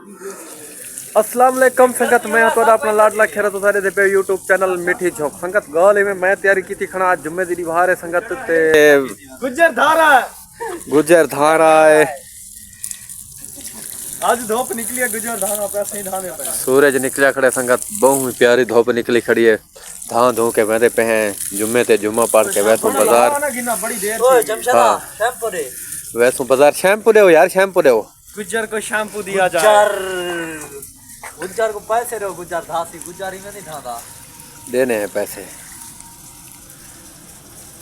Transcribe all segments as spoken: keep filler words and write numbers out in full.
السلام علیکم سنگت، میں ہاں تہاݙا اپݨا لاڈلا کھیرا، تساں ݙیہدے پئے یوٹیوب چینل میٹھی جھوک۔ سنگت، ڳالھ ایویں، میں تیاری کیتی کھڑا، اڄ جمعے دی ݙیہاڑ ہے سنگت، تے گجر دھارا۔ گجر دھارا ہے۔ اڄ دھوپ نکلی ہے، گجر دھارا پیا، سئیں دھاندے پئے۔ سورج نکلیا کھڑے سنگت، ٻہوں ہی پیاری دھوپ نکلی کھڑی ہے۔ دھاں دھوں کے ویندے پئے ہیں، جمعے تے جمعہ پڑھ کے ویسوں بازار۔ اوئے جمشید، ہاں۔ شیمپو ݙے۔ ویسوں بازار، شیمپو ݙیو یار، شیمپو ݙیو۔ گجر کو شیمپو دیا جائے۔ گجر، گجر کو پیسے ݙیو، گجر دھاسی، گجر ایویں نہیں دھاندا۔ ݙینے ہیں پیسے۔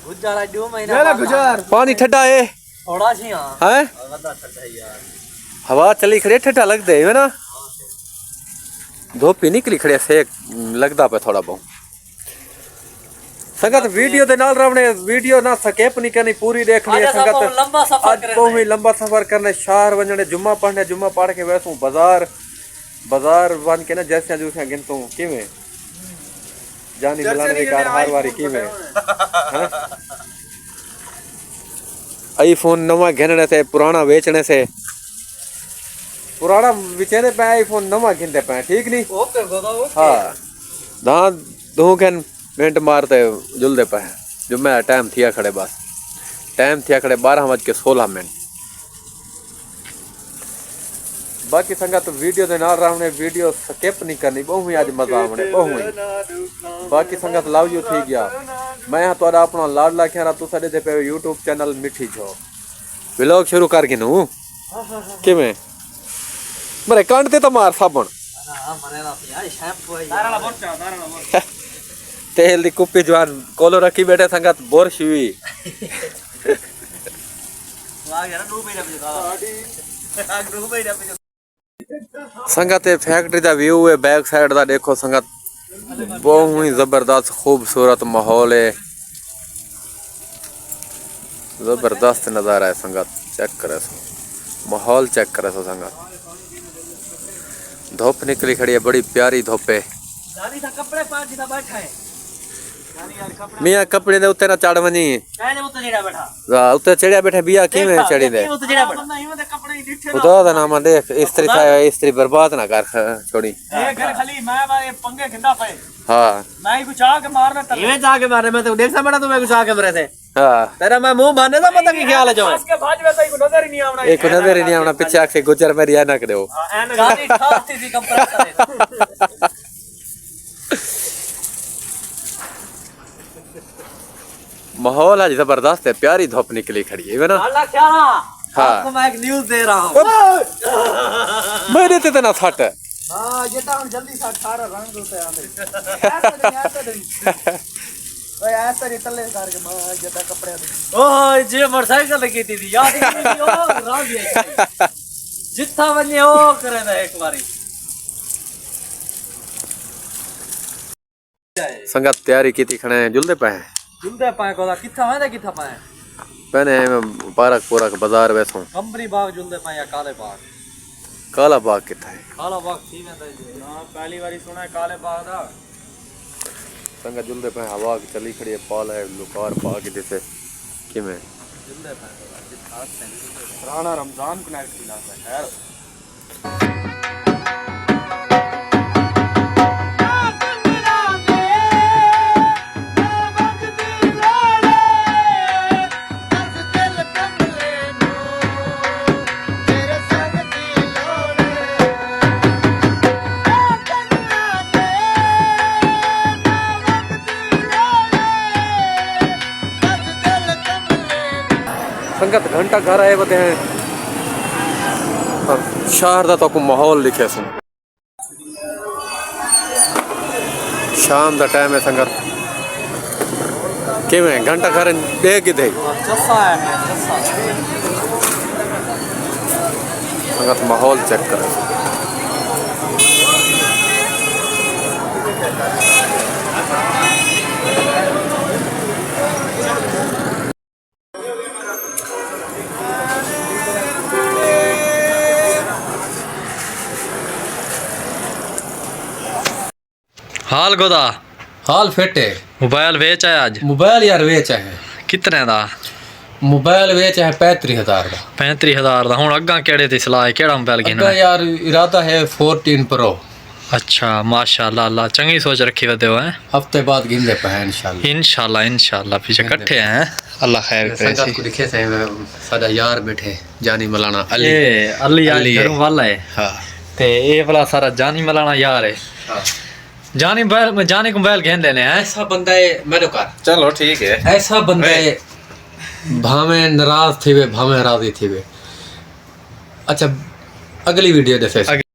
گجر اڄ ݙو مہینے لے لے بعد گجر۔ پانی ٹھڈا ہے۔ تھوڑا جیہاں۔ ہیں؟ وݙا ٹھڈا ہے یار۔ ہوا چلی کھڑی، ٹھڈا لڳدے ہے نا؟ دھوپ ہی نکلی کھڑی، سیک لڳدا پئے تھوڑا ٻہوں۔ سنگت، ویڈیو دے نال رہوݨے، ویڈیو نہ سکپ نہیں کرنی، پوری ݙیکھݨی ہے اڄ اساں سنگت۔ بہوں لمبا سفر اڄ کرݨے۔ بہوں ہی لمبا سفر کرݨے، شہر ونڄݨے، جمعہ پڑھݨے، جمعہ پڑھ کے ویسوں بازار۔ بازار ونڄ کے نا جرسیاں جرسیاں گھنتوں، کیویں؟ جانی ملݨ دی کار ہر واری کیویں؟ ہاں؟ آئی فون نواں گھنݨے سے، پراݨا ویچݨے سے۔ پراݨا وچیندے پئے، آئی فون نواں گھندے پئے، ٹھیک نہیں؟ اوکے، گودا اوکے۔ ہاں۔ دھاں دھوں کھن منٹ مار تے جلدے پئے۔ جمعہ ٹائم تھیا کھڑے بس۔ ٹائم تھیا کھڑے ٻارہاں وڄ کے سولہ منٹ۔ باقی سنگت ویڈیو دے نال رہوݨے، ویڈیو سکپ نہیں کرنی، ٻہوں ہی اڄ مزہ آوݨے، ٻہوں ہی۔ باقی سنگت لو یو تھی ڳیا۔ میں ہاں تہاݙا اپݨا لاڈلا کھیرا، تساں ݙیہدے پئے ہو یوٹیوب چینل میٹھی جھوک۔ ولاگ شروع کر گھنوں۔ کیویں؟ مرے کنڈ تے تاں مار صابݨ۔ تیل دی کپی جوان کولو رکھی ٻیٹھے سنگت، برش وی۔ سنگت، اے فیکٹری دا ویو ہے، بیک سائیڈ دا ݙیکھو سنگت، ٻہوں ہی زبردست خوبصورت ماحول ہے، زبردست نظارہ ہے سنگت، چیک کریسو، ماحول چیک کریسو سنگت، دھوپ نکلی کھڑی ہے، بڑی پیاری دھوپ ہے۔ میاں کپڑے دے اتے نہ چڑھ ونڄی۔ پہلے اتے چڑھیا بیٹھا۔ ہاں، اتے چڑھیا بیٹھا، بیا کیویں چڑھی دے؟ اتے چڑھیا بیٹھا۔ خدا دا نام آ، ݙیکھ، استری تھا، استری برباد نہ کر چھوڑی۔ اے گھر خالی میں مارے پنگے گھندا پئے۔ ہاں۔ میں کو چا کے مارنا تلے۔ ایویں چا کے مارے، میں تو ݙیکھ سا بیٹھا، تو میں کو چا کے مرے تھے۔ ہاں۔ تیرا میں منہ بھانے دا پتہ کی خیال ہے جو۔ ہنس کے بھاج ویسا، ایکو نظر ہی نہیں آونا۔ ایکو نظر ہی نہیں آونا، پچھے آکھے گجر میری عینک ݙیو۔ ہاں، عینک۔ گاڑی ٹھاس تھی سی کمپریسر ہے۔ ماحول اڄ زبردست ہے، پیاری دھوپ نکلی کھڑی ہے نا؟ اللہ خیال۔ ہاں۔ آپ کو میں ایک نیوز دے رہا ہوں۔ میرے تے تے نہ سٹ۔ ہاں، یہ تو ہم جلدی سا اٹھارہ رنگ ہوتے ہیں۔ ایسے نہیں، ایسے نہیں۔ اوئے، ایسے نہیں، تلے کر کے ماں جدا کپڑے دے۔ اوہ، جی موٹر سائیکل تے کیتی تھی، یاد ہی نہیں، او رنگ ہے۔ جتھا ونڄے، او کرے دا ایک واری۔ سنگت تیاری کیتی کھڑے ہیں، جلدے پئے ہیں۔ جلدے پئے کولا، کتھا ویندے، کتھا پئے؟ پہلے ایویں پارک پورک بازار ویسوں۔ کمبری باغ جلدے پئے یا کالے باغ؟ کالا باغ کتھا ہے؟ کالا باغ تھی ویندا جی۔ ہاں، پہلی واری سنا ہے کالے باغ دا۔ سنگت جلدے پئے، ہوا چلی کھڑی ہے، پال ہے، لکار پا کے ݙسے کیویں؟ جلدے پئے کولا، جتھا ہتھ ہے، جلدے پئے۔ رانا رمضان کنیکٹ تھی لڳدا ہے، خیر۔ سنگت گھنٹہ گھر آئے ودے ہیں، پر شہر دا تہاکوں ماحول ݙکھیسوں۔ شام دا ٹائم ہے سنگت، کیویں گھنٹہ گھر ݙے کدھے؟ چسا ہے، چسا۔ سنگت ماحول چیک کرو۔ حال گودا؟ حال فٹ ہے۔ موبائل ویچ آیا اڄ؟ موبائل یار ویچ آیا۔ کتنے دا؟ موبائل ویچ ہے پینتری ہزار دا۔ پینتری ہزار دا۔ ہن اگاں کیڑے دی صلاح ہے، کیڑا موبائل گھننا اگاں ہے؟ یار، ارادہ ہے فورٹین پرو۔ اچھا، ماشاءاللہ، اللہ چنگی سوچ رکھی ودے ہو ہیں۔ ہفتے بعد گھندے پئے ہیں انشاءاللہ۔ انشاءاللہ، انشاءاللہ پیچھے کٹھے ہیں۔ اللہ خیر کرے سنگت سی۔ کو دکھے سائیں، ساڈا یار بیٹھے، جانی مولانا علی۔ اے علی آج علی ہے۔ گھروں والا ہے۔ ہاں۔ تے اے والا سارا جانی ملانا یار ہے۔ ہاں۔ جانی بیل، جانی کو بیل گھن لینے ہیں۔ ایسا بندہ ہے میرے گھر، چلو ٹھیک ہے۔ ایسا بندہ ہے، بھاویں ناراض تھیوے، بھاویں راضی تھیوے۔ اچھا، اگلی ویڈیو دے فیس